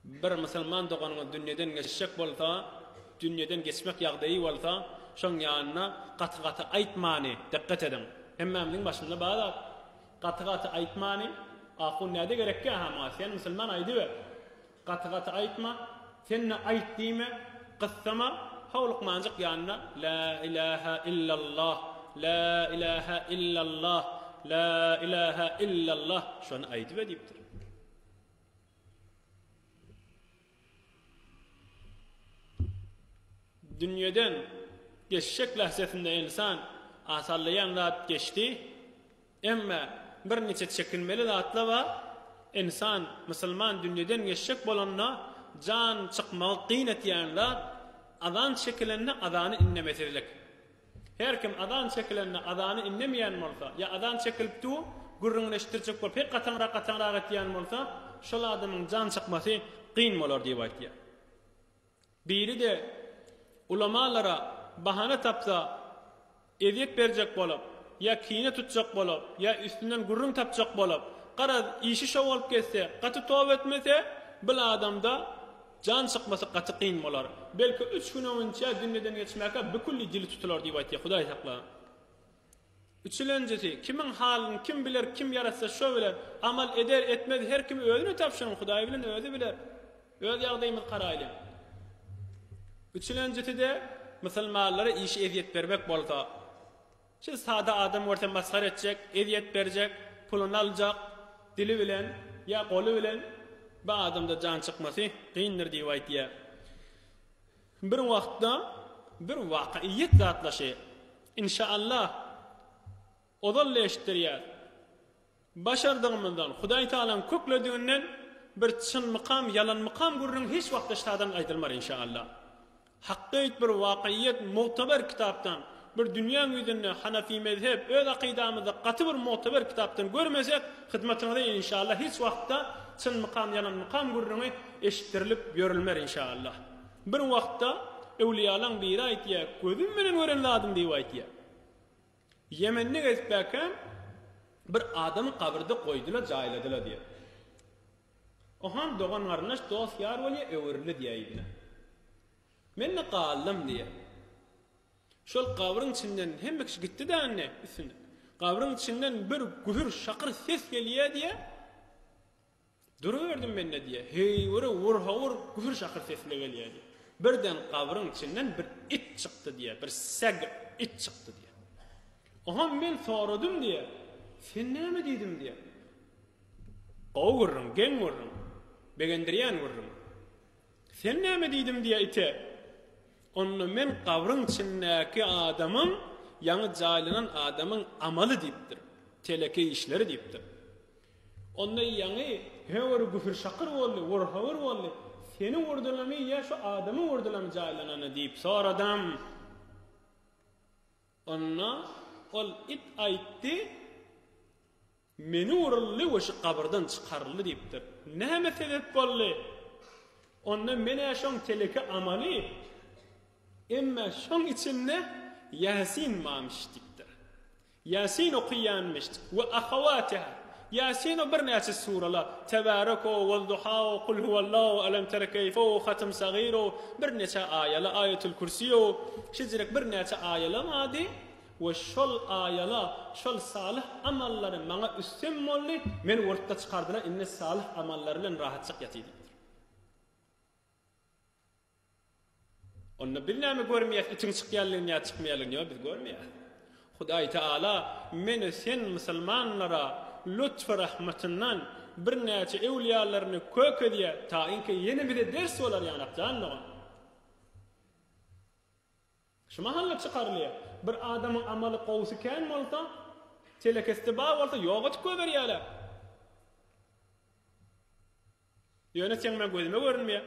Bir musulman doganyňyz dünýeden geçjek bolsa, dünýeden geçmek ýagdaýy bolsa, şoň ýanynda gaty-gaty aýtmany dikgat ediň. Hemmämiziň başynda bar zat. Gaty-gaty aýtmany, ahun näde gerekkä-hä muňa, sen musulman aýdyber. Gaty-gaty aýtma, sen-de aýt diýme, gyssama, howlukmanjyk ýanynda Lä ilähä illallah, lä ilähä illallah, lä ilähä illallah şony aýdyber diýipdir. Dünýeden geçjek lähzesinde ynsan asallaýan zat geçdi. Emma birniçe çekinmeli zatlar bar. Ynsan, musulman dünýeden geçjek bolanda jan çykmagy kyn etýän zat, azan çekilende azany inlemesizlik. Her kim azan çekilende azany inlemeýän bolsa, ýa azan çekilip dur, gürrüňini eşitdirjek bolup pek gataňrak-gataňrak etýän bolsa, şol adamyň jan çykmasy kyn bolar diýip aýtýar. Biri-de ulamalara bahana tapsa, ezýet berjek bolup, ýa kine tutjak bolup, ýa üstünden gürrüň tapjak bolup, garaz, işi şo bolup gezse, gaty toba etmese, bil adamda Jan çykmasy gaty kyn bolar. Belki üç gün öňünçä dünýeden geçmäkä bükülli dili tutular diýip aýtýar. Hudaý sakla. Üçülenjisi, kimiň halyny kim biler, kim ýaratsa şo biler. Amal eder, etmez her kim özüne tabşyryň, Hudaý bilen özi biler. Öz ýagdaýymyzy garaýlyň. Üçülenjisi-de musulmanlara işi ezýet bermek bolsa. Şu sada adam görse masgara etjek, ezýet berjek, puluny aljak, dili bilen ýa goly bilen bu adamda jan çykmasy kyndyr diýip aýtýar. Bir wagtda bir wakaýyt zatlaşy. Inşaallah ozal-da eşitdirýär. Başardygymyzdan, Hudaý Tagalaň köklediginden bir çynmykam, ýalanmykam gürrüň hiç wagtda ştadan aýdylmar inşaallah. Hakkyt bir wakyýet mugtaber kitapdan, bir dünýäň ýüzünde Hanafi mezhep öz akydamyzda gaty bir mugtaber kitapdan görmesek, hyzmatyňyza inşaallah hiç wagtda çynmykam, ýalanmykam gürrüňi eşitdirilip ýörülmer inşaallah. Bir wagtda öwliýalaň biri aýtýar, gözüm bilen gören zadym diýip aýtýar. Ýemende gezipkäkäm bir adamy gabyrda goýdular, jaýladylar diýýär. Oham dogan-garyndaş, dost-ýar bolýar, öwrüldi diýýär yzyna. Men-de galdym diýýär. Şol gabryň içinden hemme kişi gitdi-de indi üstünden. Gabryň içinden bir gühür-şakyr ses gelýär diýýär. Duruberdim men-de diýýär. Heýwere wur-hawur gühür-şakyr sesle gelýär diýýär. Birden gabryň içinden bir it çykdy diýýär. Bir seg it çykdy diýýär. Oňam men soradym diýýär. Sen näme diýdim diýýär. Gowy gürrüň, geň gürrüň. Begendirýän gürrüň. Sen näme diýdim diýýär ite. Onda men gabryň içindäki adamyň, ýaňy jaýlanan adamyň amaly diýipdir. Teleke işleri diýipdir. Onda ýaňy höwür gühür-şakyr boldy, wur-hawur boldy. Seni urdulamy ýa şu adamy urdulamy jaýlanany diýip soradam. Onda ol it aýtdy, Meni uruldy we şu gabyrdan çykaryldy diýipdir. Näme sebäp boldy? Onda men-ä şoň teleke amaly, emme şoň içinde Ýasin barmyş diýipdir. Ýasin okaýanmyş we ahawatiha. Ýasin o birnäçe suralar, Tebarek-o, Wal-duha-o, Kul huwallah-o, Alem tere keýfe-o, Hatym sagyr-o, birnäçe aýala, Aýatul Kürsi-o, şeýjirek birnäçe aýala bardy we şol aýala, şol salyh amallary maňa üstem boldy, meni urupda çykardylar, indi salyh amallary bilen rahatjyk ýatyr diýipdir. Onda biz näme görmeýäs itiň çykýanlygyny ýa çykmaýanlygyny ýok biz görmeýäs. Hudaý Teala meni sen musulmanlara lutf rahmatyndan birnäçe öwliýalaryny kök edýär taýynki ýene bize ders bolar ýanak jan dogan. Şu mahalla çykarylýar. Bir adamyň amaly gowusy kän bolsa, telekesi bar bolsa ýok edip goýberýärler. Ýöne seň meň gözüme görünmeýär.